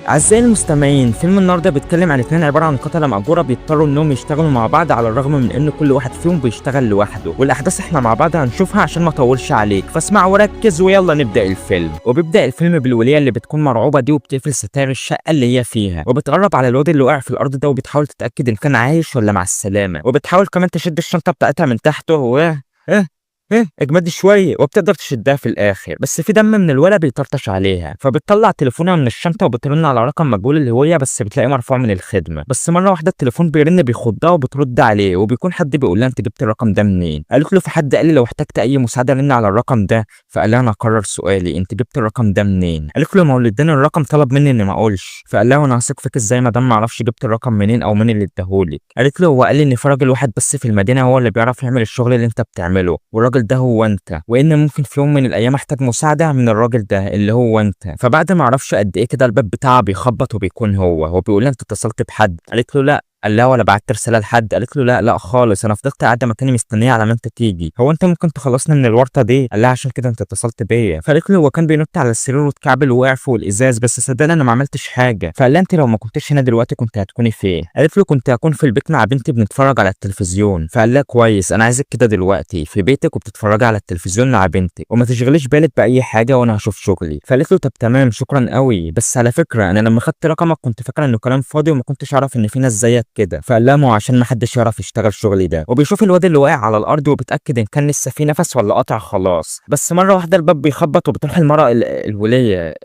أعزائي المستمعين، فيلم النهارده بيتكلم عن اتنين عبارة عن قتلة مأجورة بيضطروا إنهم يشتغلوا مع بعض على الرغم من إن كل واحد فيهم بيشتغل لوحده، والأحداث إحنا مع بعض هنشوفها عشان ما أطولش عليك، فاسمع وركز ويلا نبدأ الفيلم. وبيبدأ الفيلم بالولية اللي بتكون مرعوبة دي وبتقفل ستائر الشقة اللي هي فيها، وبتقرب على الواد اللي وقع في الأرض ده وبتحاول تتأكد إن كان عايش ولا مع السلامة، وبتحاول كمان تشد الشنطة بتاعتها من تحته و إيه ايه اجمدي شوية، وبتقدر تشدها في الاخر، بس في دم من الولا بيطرطش عليها، فبتطلع تليفونها من الشنطة وبترن على رقم مجهول الهوية، بس بتلاقيه مرفوع من الخدمة. بس مرة واحدة التليفون بيرن بيخضها وبترد عليه، وبيكون حد بيقول لها انت جبت الرقم ده منين؟ قالت له في حد قال لي لو احتجت اي مساعدة رن على الرقم ده. فقال لها انا اكرر سؤالي، انت جبت الرقم ده منين؟ قالت له ما هو اللي اداني الرقم طلب مني اني ما اقولش. فقال لها انا هثق فيك ازاي ما دام ما اعرفش جبت الرقم منين او مين اللي اداهولك؟ قالت له هو قال لي ان في راجل واحد بس في المدينة هو اللي بيعرف يعمل الشغل اللي انت بتعمله، والراجل ده هو انت، وان ممكن في يوم من الايام احتاج مساعدة من الراجل ده اللي هو انت. فبعد ما اعرفش قد ايه كده الباب بتاعها بيخبط وبيكون هو بيقول لها انت اتصلت بحد؟ قالت له لا. قال لها ولا بعت رسالة لحد؟ قالت له لا لا خالص، انا فضلت قاعدة مكاني مستنيه على ما انت تيجي، هو انت ممكن تخلصني من الورطة دي؟ قال لها عشان كده انت اتصلت بيا. فقالت له هو كان بينط على السرير واتكعبل ووقع فوق الازاز، بس صدقني انا ما عملتش حاجة. فقال لها انت لو ما كنتش هنا دلوقتي كنت هتكوني فين؟ قالت له كنت هكون في البيت مع بنتي بنتفرج على التلفزيون. فقال لها كويس، انا عايزك كده دلوقتي في بيتك وبتتفرجي على التلفزيون مع بنتك، وما تشغليش بالك باي حاجة وانا هشوف شغلي. فقالت له طب تمام شكرا قوي، بس على فكرة انا لما خدت رقمك كنت فاكره انه كلام فاضي وما كنتش اعرف ان في ناس زيك كده. فقال لها ما هو عشان ما حدش يعرف يشتغل شغلي ده. وبيشوف الواد اللي واقع على الارض وبتاكد ان كان لسه في نفس ولا قطع خلاص. بس مرة واحدة الباب بيخبط وبتروح المراة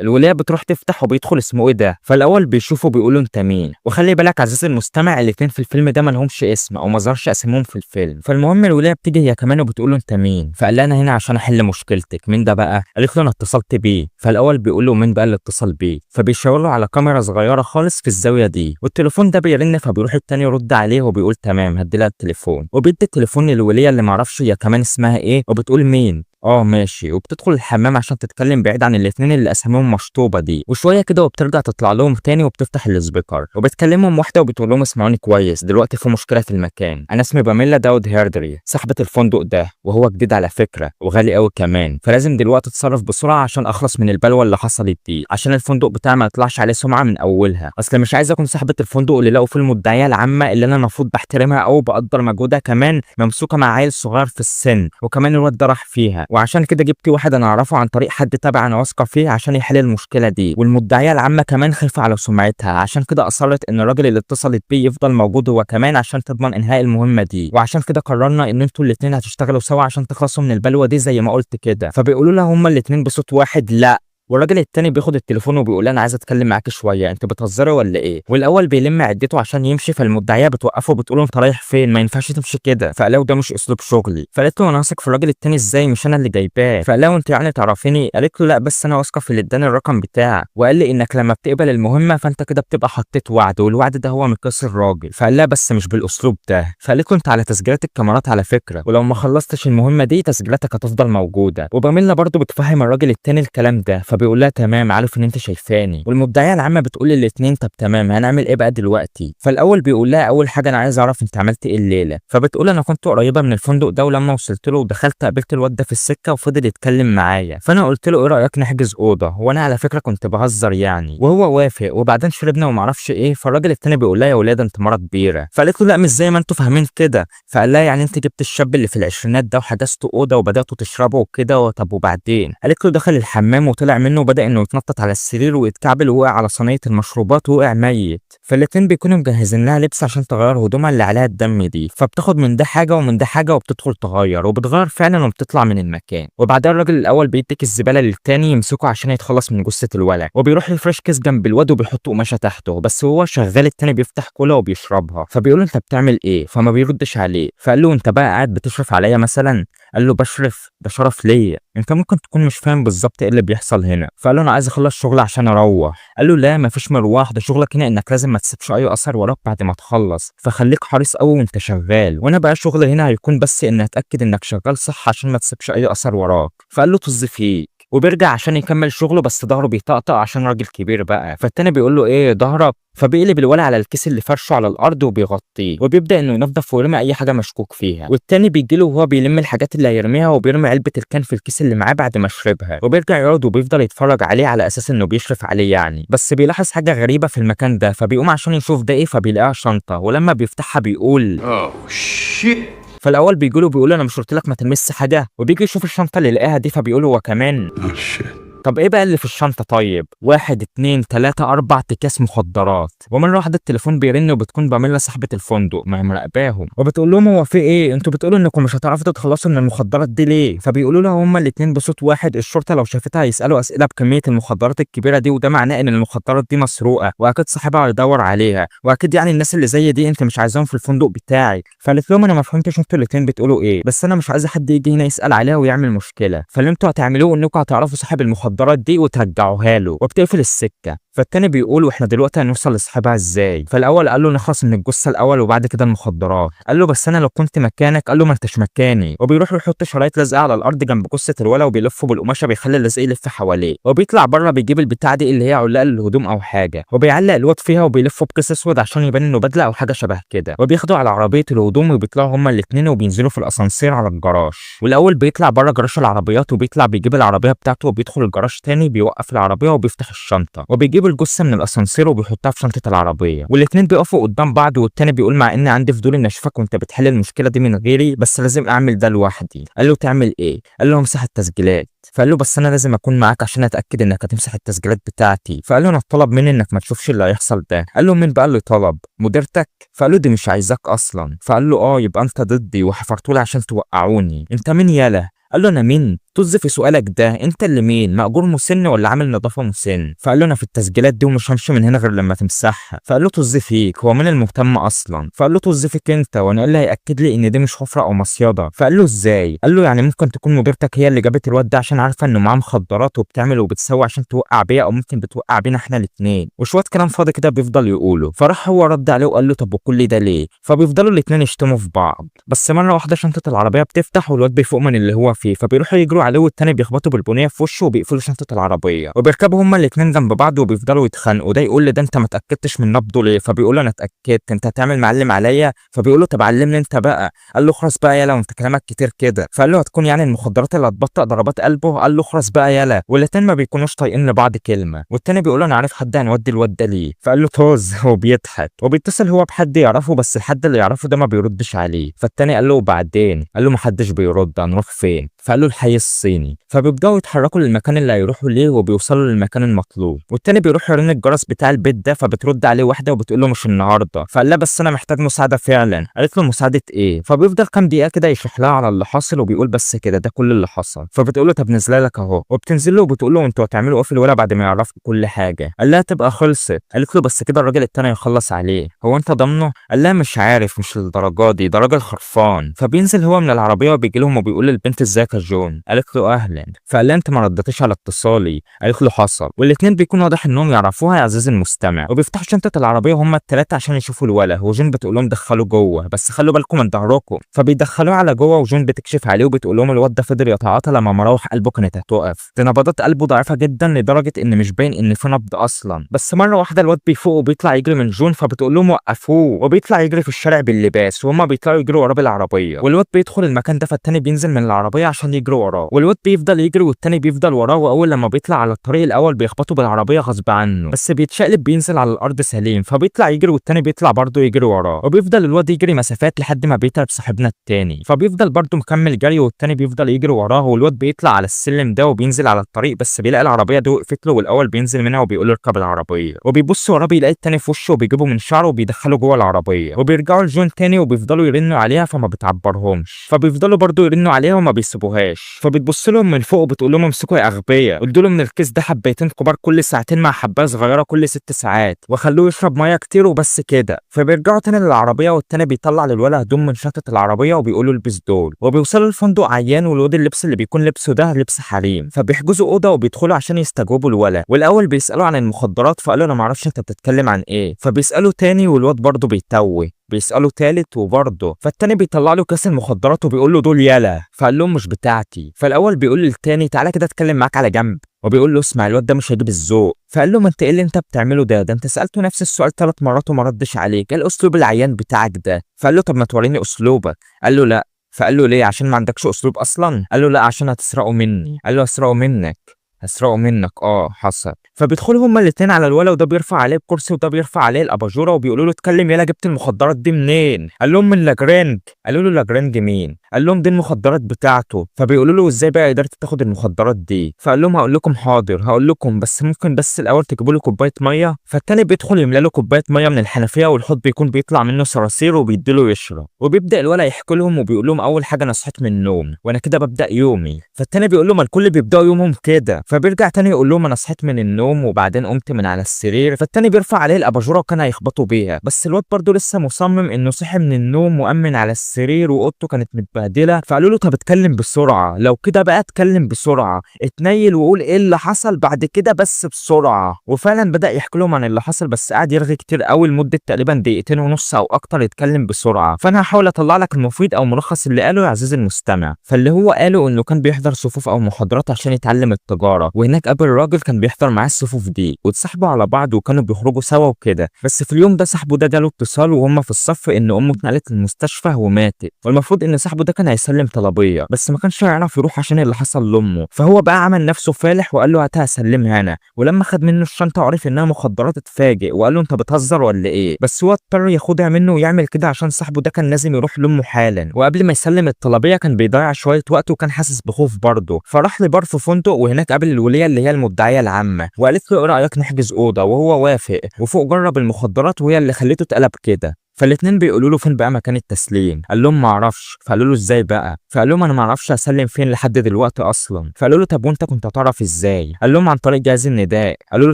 الوليه بتروح تفتح وبيدخل اسمه ايه ده. فالاول بيشوفه بيقولوا انت مين؟ وخلي بالك عزيزي المستمع، الاثنين في الفيلم ده ما لهمش اسم او ما ظهرش اسمهم في الفيلم. فالمهم الوليه بتيجي هي كمان وبتقول له انت مين؟ فقال لها انا هنا عشان احل مشكلتك. مين ده بقى؟ قالت له انا اتصلت بيه. فالاول بيقول له مين بقى اللي اتصل بيه؟ فبيشاور له على كاميرا صغيرة خالص في الزاوية دي، والتليفون ده بيرن، فبيروح التاني يرد عليه وبيقول تمام هدي لها التليفون، وبيدي التليفون للوليه اللي معرفش هي كمان اسمها ايه، وبتقول مين؟ اه ماشي. وبتدخل الحمام عشان تتكلم بعيد عن الاثنين اللي اساميهم مشطوبه دي. وشوية كده وبترجع تطلع لهم تاني وبتفتح ال speaker وبتكلمهم واحدة وبتقول لهم اسمعوني كويس، دلوقتي في مشكلة في المكان، انا اسمي باميلا داود هيردري صاحبه الفندق ده، وهو جديد على فكرة وغالي قوي كمان، فلازم دلوقتي اتصرف بسرعة عشان اخلص من البلوه اللي حصلت دي، عشان الفندق بتاعي ما يطلعش عليه سمعه من اولها، اصل مش عايز اكون صاحبه الفندق اللي لقوا فيه المدعيه العامة اللي انا المفروض بحترمها او بقدر مجهودها كمان ممسوكه مع عيل صغير في السن، وكمان الواد ده راح فيها، وعشان كده جبت واحد انا اعرفه عن طريق حد تبع انا واثقة فيه عشان يحل المشكلة دي. والمدعيه العامة كمان خايفة على سمعتها، عشان كده اصرت ان الراجل اللي اتصلت بيه يفضل موجود هو كمان عشان تضمن انهاء المهمة دي، وعشان كده قررنا ان انتوا الاثنين هتشتغلوا سوا عشان تخلصوا من البلوه دي زي ما قلت كده. فبيقولوا لها هما الاثنين بصوت واحد لا. والراجل التاني بياخد التليفون وبيقول لها انا عايز اتكلم معاك شوية، انت بتهزري ولا ايه؟ والاول بيلم عدته عشان يمشي، فالمدعيه بتوقفه وبتقول له انت رايح فين؟ ما ينفعش تمشي كده. فقال له ده مش اسلوب شغلي. فقالت له انا واثق في الراجل التاني ازاي؟ مش انا اللي جايباه. فقال له انت يعني تعرفيني؟ قالت له لا بس انا واثقة في اللي اداني الرقم بتاعك، وقال لي انك لما بتقبل المهمة فانت كده بتبقى حطيت وعد، والوعد ده هو مقياس الراجل. فقال لها بس مش بالاسلوب ده. فقالت له انت على تسجيلات الكاميرات على فكرة، ولو ما خلصتش المهمة دي تسجيلاتك هتفضل موجودة. وباميلا برضو بتفهم الراجل التاني الكلام ده، فبيقول لها تمام عارف ان انت شايفاني. والمدعيه العامة بتقول للاثنين طب تمام هنعمل ايه بقى دلوقتي؟ فالاول بيقول لها اول حاجة انا عايز اعرف انت عملت ايه الليلة. فبتقول انا كنت قريبه من الفندق ده، ولما وصلت له ودخلت قابلت الواد ده في السكة وفضل يتكلم معايا، فانا قلت له ايه رايك نحجز اوضة، وانا على فكرة كنت بهزر يعني، وهو وافق، وبعدين شربنا ومعرفش ايه. فالراجل التاني بيقول لها يا ولاد انت مرة كبيرة. فقالت له لا مش زي ما انتوا فاهمين كده. فقال لها يعني انت جبت الشاب اللي في العشرينات ده وحجزتوا اوضة وبداتوا تشربوا وكده، طب وبعدين؟ قالت له دخل الحمام وطلع منه وبدا انه يتنطط على السرير ويتكعبل ووقع على صينية المشروبات ووقع ميت. فالاتنين بيكونوا مجهزين لها لبس عشان تغير هدومها اللي عليها الدم دي، فبتاخد من ده حاجة ومن ده حاجة وبتدخل تغير، وبتغير فعلا وبتطلع من المكان. وبعدها الراجل الاول بيديك الزبالة للتاني يمسكه عشان يتخلص من جثة الولد، وبيروح يفرش كيس جنب الواد وبيحط قماشة تحته، بس هو شغال التاني بيفتح كولا وبيشربها. فبيقول له انت بتعمل ايه؟ فما بيردش عليه. فقال له انت بقى قاعد بتشرف عليا مثلا؟ قال له بشرف؟ ده شرف ليا، انت ممكن تكون مش فاهم بالظبط ايه اللي بيحصل هنا. فقال له انا عايز اخلص شغل عشان اروح. قال له لا مفيش مروح، ده شغلك هنا انك لازم ما تسيبش اي اثر وراك بعد ما تخلص، فخليك حريص قوي وانت شغال، وانا بقى شغلي هنا هيكون بس ان اتاكد انك شغال صح عشان ما تسيبش اي اثر وراك. فقال له طز فيك. وبيرجع عشان يكمل شغله، بس ظهره بيطقطق عشان راجل كبير بقى. فالتاني بيقول له ايه ظهرك؟ فبيقلب الولع على الكيس اللي فرشه على الارض وبيغطيه، وبيبدا انه ينظف ويرمي اي حاجة مشكوك فيها. والتاني بيجي له وهو بيلم الحاجات اللي هيرميها، وبيرمي علبة الكان في الكيس اللي معاه بعد ما شربها، وبيرجع يقعد وبيفضل يتفرج عليه على اساس انه بيشرف عليه يعني. بس بيلاحظ حاجة غريبة في المكان ده، فبيقوم عشان يشوف ده ايه، فبيلاقيها شنطه، ولما بيفتحها بيقول Oh shit. فالاول بيجي له بيقول انا مش قلت لك ما تلمسش حاجة؟ وبيجي يشوف الشنطة اللي لقاها دي، فبيقول هو كمان Oh shit. طب ايه بقى اللي في الشنطة؟ طيب 1 2 3 4 اكياس مخدرات. ومرة واحدة التليفون بيرن، وبتكون باميلا صاحبه الفندق ما مراقباهم، وبتقول لهم هو في ايه؟ انتوا بتقولوا انكم مش هتعرفوا تتخلصوا من المخدرات دي ليه؟ فبيقولوا لها هما الاثنين بصوت واحد الشرطة لو شافتها هيسالوا اسئلة بكمية المخدرات الكبيرة دي، وده معناه ان المخدرات دي مسروقه واكيد صاحبها هيدور عليها، واكيد يعني الناس اللي زي دي انت مش عايزاهم في الفندق بتاعي. فقالت لهم انا ما فهمتش انتوا الاثنين بتقولوا ايه، بس انا مش عايزه حد يجي هنا يسال عليها ويعمل مشكلة، فاللي انتوا هتعملوه انكم هتعرفوا صاحب المخدرات دي وترجعوها له. وبتقفل السكة. فالتاني بيقول واحنا دلوقتي هنوصل لصاحبها ازاي؟ فالاول قال له نخلص من الجثة الاول وبعد كده المخدرات. قال له بس انا لو كنت مكانك. قال له ما انتش مكاني. وبيروح يحط شرايط لازقه على الارض جنب جثة الولا، وبيلفه بالقماشه بيخلي اللزق يلف حواليه، وبيطلع بره بيجيب البتاع دي اللي هي علاقة للهدوم او حاجة، وبيعلق الواد فيها وبيلفه بكيس اسود عشان يبان انه بدله او حاجة شبه كده، وبياخده على عربية الهدوم وبيطلعوا هما الاثنين وبينزلوا في الاسانسير على الجراج. والاول بيطلع بره جراج العربيات وبيطلع بيجيب العربية بتاعته وبيدخل الجراج تاني، بيوقف العربية وبيفتح الشنطة وبيجيب الجثة من الاسانسير وبيحطها في شنطه العربية. والاثنين بيقفوا قدام بعض، والتاني بيقول مع ان عندي فضول اني اشوفك وانت بتحل المشكلة دي من غيري، بس لازم اعمل ده لوحدي. قال له تعمل ايه؟ قال له امسح التسجيلات. فقال له بس انا لازم اكون معاك عشان اتاكد انك هتمسح التسجيلات بتاعتي. فقال له انا اتطلب مني انك ما تشوفش اللي هيحصل ده. قال له مين بقى اللي طلب؟ مديرتك؟ فقال له دي مش عايزاك اصلا. فقال له اه يبقى انت ضدي وحفرتولي عشان توقعوني. انت مين يالا؟ قال له انا مين؟ طز في سؤالك ده، انت اللي مين؟ مأجور مسن ولا عامل نظافة مسن؟ فقال له انا في التسجيلات دي ومش همشي من هنا غير لما تمسحها. فقال له طز فيك، هو مين المهتم اصلا؟ فقال له طز فيك انت، وانا اللي هيأكد لي ان دي مش حفره او مصيده. فقال له ازاي؟ قال له يعني ممكن تكون مديرتك هي اللي جابت الواد ده عشان عارفه انه معاه مخدرات وبتعمل وبتسوي عشان توقع بيا، او ممكن بتوقع بينا احنا الاثنين، وشوية كلام فاضي كده بيفضل يقوله. فراح هو رد عليه وقال له طب وكل ده ليه؟ فبيفضلوا الاثنين يشتموا في بعض. بس مرة واحدة شنطه العربية بتفتح والواد بيفوق من اللي هو فيه، فبيروحوا يجروا عليه والتاني بيخبطوا بالبنيه في وشه وبيقفلوا شنطه العربية، وبيركبوا هما الاثنين جنب بعض وبيفضلوا يتخانقوا. ده يقول لده انت ما اتاكدتش من نبضه ليه؟ فبيقول له انا اتاكدت، انت هتعمل معلم عليا؟ فبيقول له طب علمني انت بقى. قال له خلاص بقى يلا وانت كلامك كتير كده. فقال له هتكون يعني المخدرات اللي هتبطئ ضربات قلبه؟ قال له خلاص بقى يلا. والاتنين ما بيكونوش طايقين لبعض كلمة. والتاني بيقول له انا عارف حد هنودي الواد ده ليه. فقال له طز وبيضحك. وبيتصل هو بحد يعرفه، بس الحد اللي يعرفه ده ما بيردش عليه. فالتاني قال له وبعدين؟ قال له محدش بيرد، هنروح فين؟ فقال له الحي الصيني. فبيبداوا يتحركوا للمكان اللي هيروحوا ليه وبيوصلوا للمكان المطلوب. والتاني بيروح يرن الجرس بتاع البيت ده، فبترد عليه واحدة وبتقول له مش النهارده. فقال لها بس انا محتاج مساعدة فعلا. قالت له مساعدة ايه؟ فبيفضل كام دقيقة كده يشرح لها على اللي حصل وبيقول بس كده ده كل اللي حصل. فبتقول له طب نزل لك اهو. وبتنزل له وبتقول له انتوا هتعملوا ايه في الولد بعد ما يعرفوا كل حاجة؟ قال لها تبقى خلصت. قالت له بس كده الراجل التاني يخلص عليه، هو انت ضامنه؟ قال لها مش عارف، مش للدرجة دي، ده راجل خرفان. فبينزل هو من العربية وبيجي لهم وبيقول للبنت ازيك يا جون؟ قالت له اهلا. فقال لها انت ما ردتيش على اتصالي. قالت له حصل. والاثنين بيكون واضح انهم يعرفوها يا عزيزي المستمع. وبيفتحوا شنطه العربية هما الثلاثة عشان يشوفوا الولا، وجون بتقول لهم دخلوا جوه بس خلوا بالكم من ظهركم. فبيدخلوه على جوه، وجون بتكشف عليه وبتقول لهم الواد ده فضل يتعاطى لما مراوح قلبه كانت هتقف، ده نبضات قلبه ضعيفة جدا لدرجة ان مش باين ان في نبض اصلا. بس مرة واحدة الواد بيفوق وبيطلع يجري من جون، فبتقول لهم وقفوه، وبيطلع يجري في الشارع باللباس، وهما بيطلعوا يجروا وراه بالعربية. والواد بيدخل المكان ده، فالتاني بينزل من العربية عشان يجروا وراه، والواد بيفضل يجري والتاني بيفضل وراه. واول لما بيطلع على الطريق الاول بيخبطوا بالعربية غصب عنه، بس بيتشقلب بينزل على الارض سليم. فبيطلع يجري والتاني بيطلع برضه يجري وراه، وبيفضل الواد يجري مسافات لحد ما بيتعب صاحبنا التاني، فبيفضل برضه مكمل جري والتاني بيفضل يجري وراه. والواد بيطلع على السلم ده وبينزل على الطريق، بس بيلاقي العربية دي وقفت له، والاول بينزل منها وبيقول له اركب العربية، وبيبص وراه بيلاقي التاني في وشه وبيجيبه من شعره وبيدخله جوه العربية. وبيرجعوا لجون تاني وبيفضلوا يرنوا عليها فما بتعبرهمش، فبيفضلوا برضه يرنوا عليها وما بيسيبوهاش. فبتبص لهم من فوق وبتقول لهم امسكوا يا اغبياء، ادوا له من الكيس ده حبايتين كبار كل ساعتين مع حبايه صغيرة كل 6 ساعات، وخلوه يشرب مية كتير وبس كده. فبيرجعوا تاني للعربية، والتاني بيطلع للولد هدوم من شنطه العربية وبيقولوا البس دول. وبيوصلوا الفندق عيان، والواد اللبس اللي بيكون لبسه ده لبس حريم. فبيحجزوا اوضة وبيدخلوا عشان يستجوبوا الولد، والاول بيسالوا عن المخدرات، فقالوا انا معرفش انت بتتكلم عن ايه. فبيسالوا تاني والواد برضه بيتوه، بيسأله تالت وبرضه، فالتاني بيطلع له كاس المخدرات وبيقول له دول يالا، فقال لهم مش بتاعتي. فالاول بيقول للتاني تعالى كده اتكلم معاك على جنب، وبيقول له اسمع الواد ده مش هيجيب الذوق. فقال له ما انت ايه اللي انت بتعمله ده؟ ده انت سالته نفس السؤال 3 مرات وما ردش عليك، ايه الاسلوب العيان بتاعك ده؟ فقال له طب ما توريني اسلوبك. قال له لا. فقال له ليه؟ عشان ما عندكش اسلوب اصلا؟ قال له لا عشان هتسرقه مني. قال له هسرقه منك؟ هسرقه منك اه حصل. فبيدخلوا هما الاتنين على الولا، وده بيرفع عليه الكرسي وده بيرفع عليه الاباجوره، وبيقولوا له اتكلم يلا، جبت المخدرات دي منين؟ قال لهم من لاجرانج. قالوا له لاجرانج مين؟ قال لهم دي المخدرات بتاعته. فبيقولوا له ازاي بقى قدرت تاخد المخدرات دي؟ فقال لهم هقول لكم حاضر هقول لكم، بس ممكن بس الاول تجيبوا له كوباية مية. فالتاني بيدخل يملى له كوباية مية من الحنفية، والحوض بيكون بيطلع منه صراصير، وبيديله يشرب. وبيبدا الولا يحكي لهم وبيقول لهم اول حاجة انا صحيت من النوم وانا كده ببدا يومي. فالتاني بيقول له ما الكل بيبداوا يومهم كده. فبيرجع تاني يقول لهم انا صحيت من النوم وبعدين قمت من على السرير. فالتاني بيرفع عليه الاباجوره وكان هيخبطوا بيها، بس الواد برضه لسه مصمم انه صحي من النوم وقام من على السرير واوضته كانت متبهدله. فقالوا له طب اتكلم بسرعة، لو كده بقى اتكلم بسرعة، اتنيل وقول ايه اللي حصل بعد كده بس بسرعة. وفعلا بدا يحكي لهم عن اللي حصل، بس قعد يرغي كتير قوي لمدة تقريبا 2.5 دقيقة او اكتر يتكلم بسرعة. فانا هحاول اطلع لك المفيد او ملخص اللي قاله يا عزيزي المستمع. فاللي هو قاله انه كان بيحضر صفوف او محاضرات عشان يتعلم التجارة، وهناك قابل راجل كان بيحضر معاه الصفوف دي، واتصاحبوا على بعض وكانوا بيخرجوا سوا وكده. بس في اليوم ده صاحبه ده جاله اتصال وهم في الصف ان امه اتنقلت المستشفى وماتت، والمفروض ان صاحبه ده كان هيسلم طلبية، بس ما كانش هيعرف يروح عشان اللي حصل لامه. فهو بقى عمل نفسه فالح وقال له هاتها اسلمها انا، ولما خد منه الشنطة وعرف انها مخدرات اتفاجئ وقال له انت بتهزر ولا ايه؟ بس هو اضطر ياخدها منه ويعمل كده عشان صاحبه ده كان لازم يروح لامه حالا. وقبل ما يسلم الطلبيه كان بيضيع شوية وقت وكان حاسس بخوف برضه، فراح لبار في فندق، وهناك قابل الوليه اللي هي المدعيه العامة، وقالت له ايه رايك نحجز اوضة، وهو وافق. وفوق جرب المخدرات وهي اللي خليته اتقلب كده. فالاتنين بيقولوا له فين بقى مكان التسليم؟ قال لهم ما اعرفش. فقالوا له ازاي بقى؟ فقال لهم انا ما اعرفش اسلم فين لحد دلوقتي اصلا. فقالوا له طب وانت كنت هتعرف ازاي؟ قال لهم عن طريق جهاز النداء. قالوا له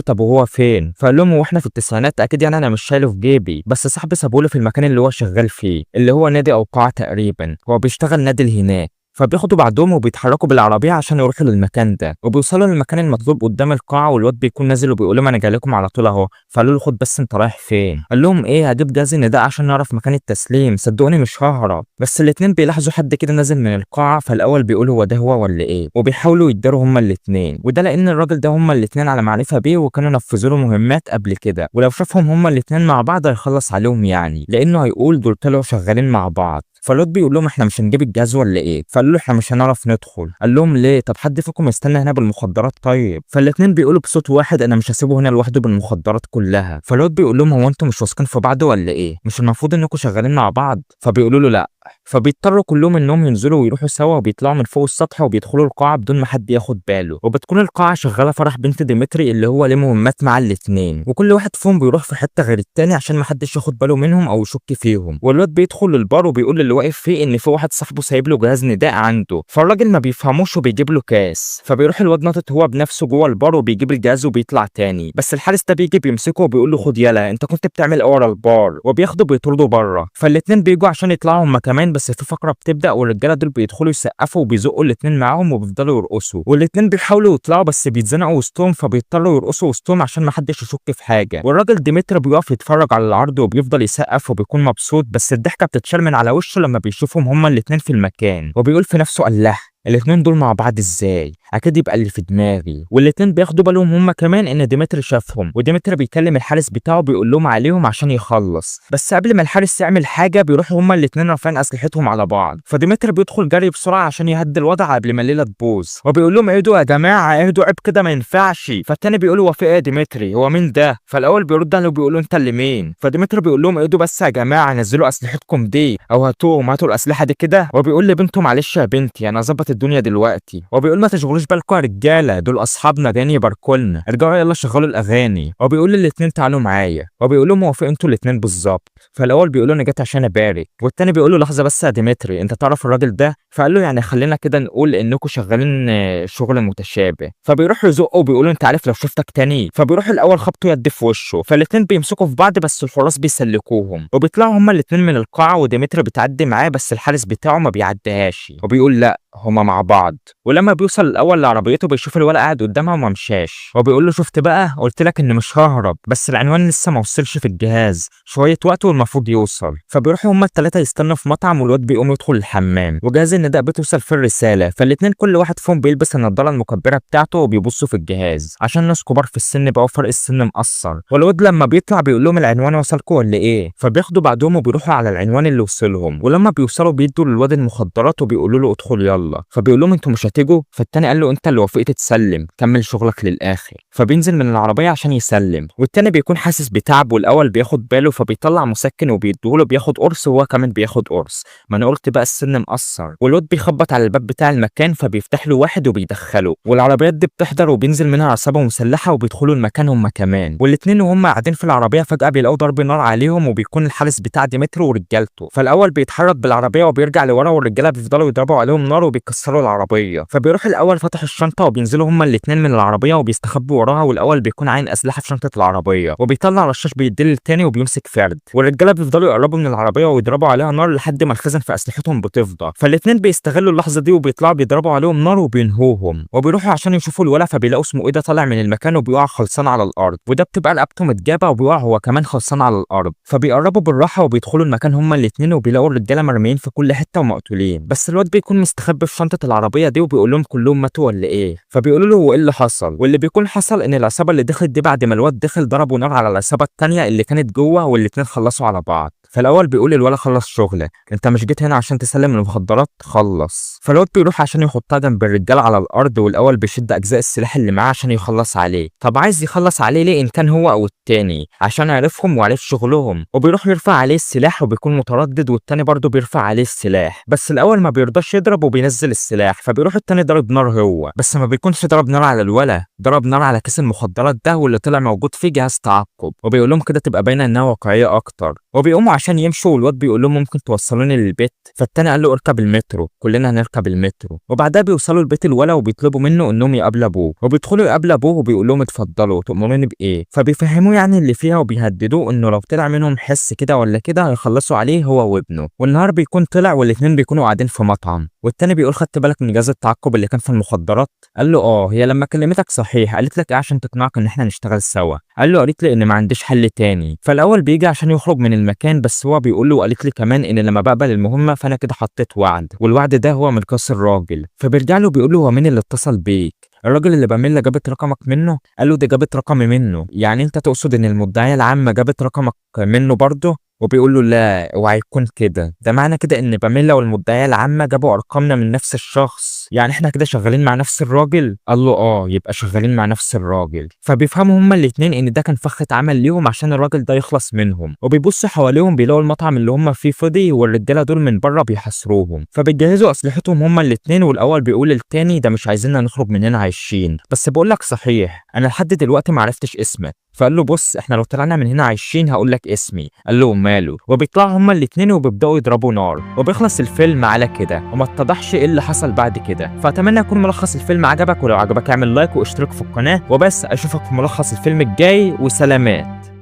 طب وهو فين؟ فقال لهم هو احنا في التسعينات اكيد يعني انا مش شايله في جيبي، بس صاحبي سابوله في المكان اللي هو شغال فيه، اللي هو نادي او قاعة تقريبا، هو بيشتغل نادل هناك. فبياخدوا بعضهم وبيتحركوا بالعربية عشان يروحوا للمكان ده، وبيوصلوا للمكان المطلوب قدام القاعة، والواد بيكون نازل وبيقول لهم انا جاي لكم على طول اهو. فقالوا له خد بس انت رايح فين؟ قال لهم ايه هجيب جهاز النداء عشان نعرف مكان التسليم، صدقوني مش ههرب. بس الاتنين بيلاحظوا حد كده نازل من القاعة، فالاول بيقول هو ده هو ولا ايه، وبيحاولوا يداروا هما الاتنين، وده لان الراجل ده هما الاتنين على معرفة بيه وكانوا نفذوا له مهمات قبل كده، ولو شافهم هما الاتنين مع بعض هيخلص عليهم يعني، لانه هيقول دول طلعوا شغالين مع بعض. فالواد بيقول لهم احنا مش هنجيب الجهاز ولا ايه؟ فقالوا له احنا مش هنعرف ندخل. قال لهم ليه؟ طب حد فيكم يستنى هنا بالمخدرات طيب. فالاتنين بيقولوا بصوت واحد انا مش هسيبه هنا لوحده بالمخدرات كلها. فالواد بيقول لهم هو انتوا مش واثقين في بعض ولا ايه؟ مش المفروض انكم شغالين مع بعض؟ فبيقولوا له لا. فبيضطروا كلهم انهم ينزلوا ويروحوا سوا، وبيطلعوا من فوق السطح وبيدخلوا القاعة بدون ما حد ياخد باله. وبتكون القاعة شغالة فرح بنت ديمتري اللي هو ليه مهمات مع الاتنين، وكل واحد فيهم بيروح في حتة غير التاني عشان ما حدش ياخد باله منهم او يشك فيهم. والواد بيدخل للبار وبيقول للي واقف فيه ان في واحد صاحبه سايب له جهاز نداء عنده، فالراجل ما بيفهموش وبيجيب له كاس. فبيروح الواد ناطط هو بنفسه جوه البار وبيجيب الجهاز وبيطلع تاني، بس الحارس ده بيجي بيمسكه وبيقول له خد يلا انت كنت بتعمل ايه ورا البار، وبياخده بيطرده بره. فالاتنين بيجوا عشان يطلعوا هما كمان، بس في فقره بتبدا والرجاله دول بيدخلوا يسقفوا وبيزقوا الاتنين معاهم وبيفضلوا يرقصوا، والاتنين بيحاولوا يطلعوا بس بيتزنقوا وسطهم، فبيضطروا يرقصوا وسطهم عشان ما حدش يشك في حاجة. والراجل ديمتري بيقف يتفرج على العرض وبيفضل يسقف وبيكون مبسوط، بس الضحكة بتتشال من على وشه لما بيشوفهم هما الاتنين في المكان، وبيقول في نفسه الله الاتنين دول مع بعض ازاي؟ اكيد يبقى اللي في دماغي. والاتنين بياخدوا بالهم هما كمان ان ديمتري شافهم، وديمتري بيكلم الحارس بتاعه بيقول لهم عليهم عشان يخلص، بس قبل ما الحارس يعمل حاجة بيروحوا هما الاتنين رافعين اسلحتهم على بعض. فديمتري بيدخل جري بسرعة عشان يهدي الوضع قبل ما الليلة تبوظ، وبيقول لهم اهدوا يا جماعة اهدوا عيب كده ما ينفعش. فالتاني بيقول هو في ايه يا ديمتري؟ هو مين ده؟ فالاول بيرد عليه وبيقول له انت اللي مين؟ فديمتري بيقول لهم اهدوا بس يا جماعة، نزلوا اسلحتكم دي او هاتوهم، هاتوا الاسلحة دي كده. وبيقول لبنته معلش يا بنتي انا ظبط الدنيا دلوقتي، وبيقول ما تشغلوش بالكم يا رجاله، دول اصحابنا جايين يباركولنا، ارجعوا يلا شغلوا الاغاني. وبيقول للاتنين تعالوا معايا، وبيقول لهم هو في انتوا الاتنين بالظبط؟ فالاول بيقول له انا جيت عشان ابارك، والتاني بيقول له لحظة بس يا ديمتري انت تعرف الراجل ده؟ فقال له يعني خلينا كده نقول انكم شغالين شغل متشابه. فبيروح يزقه وبيقول له انت عارف لو شفتك تاني. فبيروح الاول خبطه يد في وشه، فالاتنين بيمسكوا في بعض بس الحراس بيسلكوهم، وبيطلعوا هما الاتنين من القاعة، وديمتري بتعدي معاه بس الحارس بتاعه ما بيعديهاش وبيقول لا هما مع بعض. ولما بيوصل الاول لعربيته بيشوف الولد قاعد قدامها وما مشاش، وبيقول له شفت بقى، قلت لك ان مش ههرب، بس العنوان لسه ما وصلش في الجهاز، شوية وقت والمفروض يوصل. فبيروحوا هما الثلاثة يستنوا في مطعم، والواد بيقوم يدخل الحمام، وجهاز النداء بتوصل فيه الرسالة. فالاتنين كل واحد فيهم بيلبس النضارة المكبره بتاعته وبيبصوا في الجهاز عشان ناس كبار في السن بقى وفرق السن مقصر. والواد لما بيطلع بيقول لهم العنوان وصلكم ولا ايه؟ فبياخدوا بعضهم وبيروحوا على العنوان اللي وصلهم. ولما بيوصلوا بيدوا للواد المخدرات وبيقولوا له ادخل يلا. فبيقول لهم انتوا مش هتيجوا؟ فالتاني قال له انت اللي وافقت تسلم، كمل شغلك للاخر. فبينزل من العربية عشان يسلم، والتاني بيكون حاسس بتعب، والاول بياخد باله فبيطلع مسكن وبيديهوله، بياخد قرص وهو كمان بياخد قرص. ما انا قلت بقى السن مقصر. والواد بيخبط على الباب بتاع المكان فبيفتح له واحد وبيدخله، والعربيات دي بتحضر وبينزل منها عصابة مسلحة وبيدخلوا المكان هم كمان. والاتنين وهم قاعدين في العربية فجاة بيلاقوا ضرب نار عليهم، وبيكون الحارس بتاع ديمترو ورجالته. فالاول بيتحرك بالعربية وبيرجع لورا، والرجاله بيفضلوا يضربوا عليهم نار وبيكسروا العربية. فبيروح الاول فاتح الشنطة وبينزلوا هما الاتنين من العربية وبيستخبوا وراها، والاول بيكون عين اسلحة في شنطه العربية وبيطلع رشاش بيديه للتاني وبيمسك فرد. والرجاله بيفضلوا يقربوا من العربية ويضربوا عليها نار لحد ما الخزن في اسلحتهم بتفضى. فالاتنين بيستغلوا اللحظة دي وبيطلعوا بيضربوا عليهم نار وبينهوهم، وبيروحوا عشان يشوفوا الولا، فبيلاقوا اسمه ايه ده طالع من المكان وبيقع خلصان على الارض، وده بتبقى رقبته متجابه وبيقع هو كمان خلصان على الارض. فبيقربوا بالراحة وبيدخلوا المكان هما الاتنين، وبيلاقوا الرجالة مرميين في كل حتة ومقتولين، بس الواد بيكون مستخبي في شنطه العربية دي وبيقول لهم كلهم ماتوا ولا ايه؟ فبيقولوا له هو ايه اللي حصل؟ واللي بيكون حصل ان العصابة اللي دخلت دي بعد ما الواد دخل ضربوا نار على العصابة التانية اللي كانت جوه، والاتنين خلصوا على بعض. فالاول بيقول الولا خلص شغلك، انت مش جيت هنا عشان تسلم المخدرات، خلص. فالواد بيروح عشان يحطها جنب الرجال على الارض، والاول بيشد اجزاء السلاح اللي معاه عشان يخلص عليه. طب عايز يخلص عليه ليه ان كان هو او التاني؟ عشان عرفهم وعرف شغلهم. وبيروح يرفع عليه السلاح وبيكون متردد، والتاني برضه بيرفع عليه السلاح، بس الاول ما بيرضاش يضرب وبينزل السلاح. فبيروح التاني ضرب نار هو، بس ما بيكونش ضرب نار على الولا، ضرب نار على كيس المخدرات ده واللي طلع موجود فيه جهاز تعقب، وبيقول لهم كده تبقى باينة انها واقعية اكتر. وبيقوموا عشان يمشوا، والواد بيقول لهم ممكن توصلوني للبيت؟ فالتاني قال له اركب المترو، كلنا هنركب المترو. وبعدها بيوصلوا البيت الولا وبيطلبوا منه انهم يقابلوا ابوه، وبيدخلوا يقابلوا ابوه وبيقول لهم اتفضلوا تؤمروني بايه؟ فبيفهموه يعني اللي فيها وبيهددوه انه لو طلع منهم حس كده ولا كده هيخلصوا عليه هو وابنه. والنهار بيكون طلع والاتنين بيكونوا قاعدين في مطعم، والتاني بيقول خدت بالك من جهاز التعقب اللي كان في المخدرات؟ قال له اه، هي لما كلمتك صحيح قالت لك ايه عشان تقنعك ان احنا نشتغل سوا؟ قال له قالت لي ان ما عنديش حل تاني. فالاول بيجي عشان يخرج من المكان، بس هو بيقول له وقالت لي كمان ان لما بقبل المهمة فانا كده حطيت وعد، والوعد ده هو ملكاس الراجل. فبيرجع له بيقول له هو مين اللي اتصل بيك؟ الراجل اللي باميلا جابت رقمك منه؟ قال له دي جابت رقمي منه، يعني انت تقصد ان المدعية العامة جابت رقمك منه برضه؟ وبيقول له لا اوعى يكون كده، ده معنى كده ان باميلا والمدعية العامة جابوا ارقامنا من نفس الشخص، يعني احنا كده شغالين مع نفس الراجل؟ قال له اه، يبقى شغالين مع نفس الراجل. فبيفهموا هما الاتنين ان ده كان فخ اتعمل ليهم عشان الراجل ده يخلص منهم. وبيبصوا حواليهم بيلاقوا المطعم اللي هما فيه فضي، والرجاله دول من بره بيحاصروهم. فبيجهزوا اسلحتهم هما الاتنين، والاول بيقول للتاني ده مش عايزيننا نخرج من هنا عايشين، بس بقول لك صحيح انا لحد دلوقتي ما عرفتش اسمك. فقال له بص احنا لو طلعنا من هنا عايشين هقول لك اسمي. قال له ماله. وبيطلعوا هما الاتنين وبيبداوا يضربوا نار، وبيخلص الفيلم على كده وما اتضحش ايه اللي حصل بعد كده. فاتمنى يكون ملخص الفيلم عجبك، ولو عجبك اعمل لايك واشترك في القناة، وبس اشوفك في ملخص الفيلم الجاي، وسلامات.